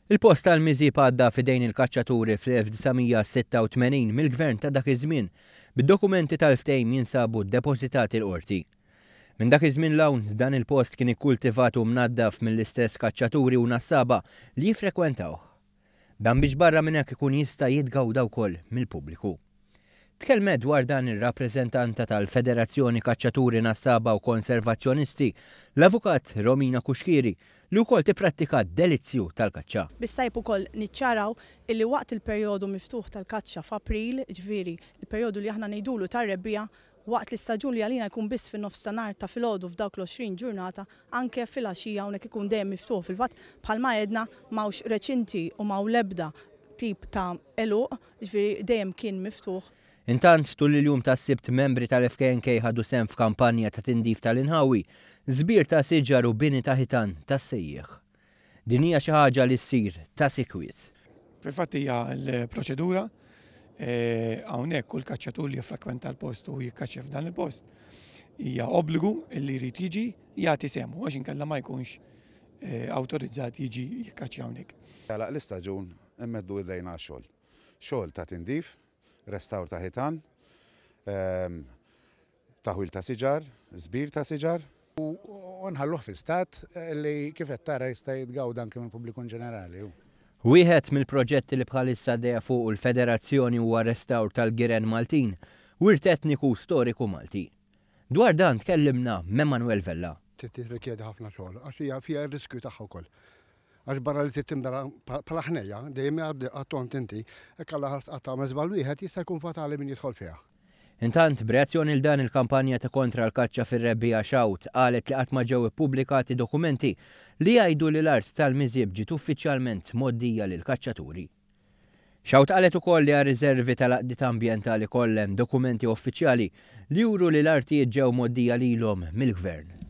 Il-post tal-Miżieb għadda f'idejn il-kaċċaturi fl-1986 mill-Gvern ta' dak iż-żmien, bid-dokumenti tal-ftehim jinsabu ddepożitati l-Qorti. Minn dak iż-żmien 'l hawn, dan il-post kien ikkultivat u mnaddaf mill-istess kaċċaturi u nassaba li jiffrekwentawh. Dan biex barra minn hekk ikun jista' jitgawda wkoll mill-pubbliku. Tkellmet dwar dan ir-rappreżentanta tal-Federazzjoni Kaċċaturi Nassaba u Konservazzjonisti, l-Avukat Romina Cuschieri, li wkoll tipprattika d-delizzju tal-kaċċa. Biss tajjeb ukoll niċċaraw illi waqt il-perjodu miftuħ tal-kaċċa f'April, jiġifieri l-perjodu li aħna ngħidulu tar-rebbiegħa, waqt l-istaġun li għalina jkun biss fin-nofs ta' nhar ta' filgħodu f'dawk l-20 ġurnata, anke filgħaxija hawnhekk ikun dejjem miftuħ. Fil-fatt bħalma għedna m'hawnx reċinti u m'hawn l-ebda tip ta' għeluq, Jiġifieri dejjem kien miftuħ. Intant, tul il-jum tas-Sibt membri tal-FKNK ħadu sehem f'kampanja ta' tindif tal-inħawi, żbir ta' siġar u bini ta' ħitan tas-sejjieħ. Din hija xi ħaġa li ssir ta' sikwit. Fil-fatt hija l-proċedura. Hawnhekk kull kaċċatur li jiffrekwenta l-post u jikkaċċja f'dan il-post hija obbligu li jrid jiġi jagħti sehmu għax inkella ma jkunx awtorizzat jiġi jikkaċċja hawnhekk. Għalaq l-istaġun Immeddu idejna għax-xogħol. Xogħol ta' tindif, restawr ta' ħitan, taħwil ta' siġar, żbir ta' siġar. U nħalluh fi stat li kif qed tara jista' jitgawda anke mill-pubbliku inġenerali. Wieħed mill-proġetti li bħalissa għaddejja fuqu l-Federazzjoni huwa r-restawr tal-Giren Maltin, wirt etniku u storiku Malti. Dwar dan tkellimna m'Emanuel Vella. Tirrikjedi ħafna xogħol għax hija fiha r-riskju tagħha wkoll. Għax barra li trid tindara bħala ħnejja, dejjem jgħaddi attont inti, hekk Alla ħares qatt tagħmel żball wieħed jista' jkun fatali min jidħol fiha. Intant, b'reazzjoni għal dan il-kampanja ta' kontra l-kaċċa fir-rebbiegħa Shout qalet li qatt ma ġew ippubblikati dokumenti li jgħidu li l-art tal-Miżieb ġiet uffiċjalment mgħoddija lill-kaċċaturi. Shout qalet ukoll li għar-riżervi tal-għaqdiet ambjentali kollha hemm dokumenti uffiċjali li juru li l-artijiet ġew mgħoddija lilhom mill-Gvern.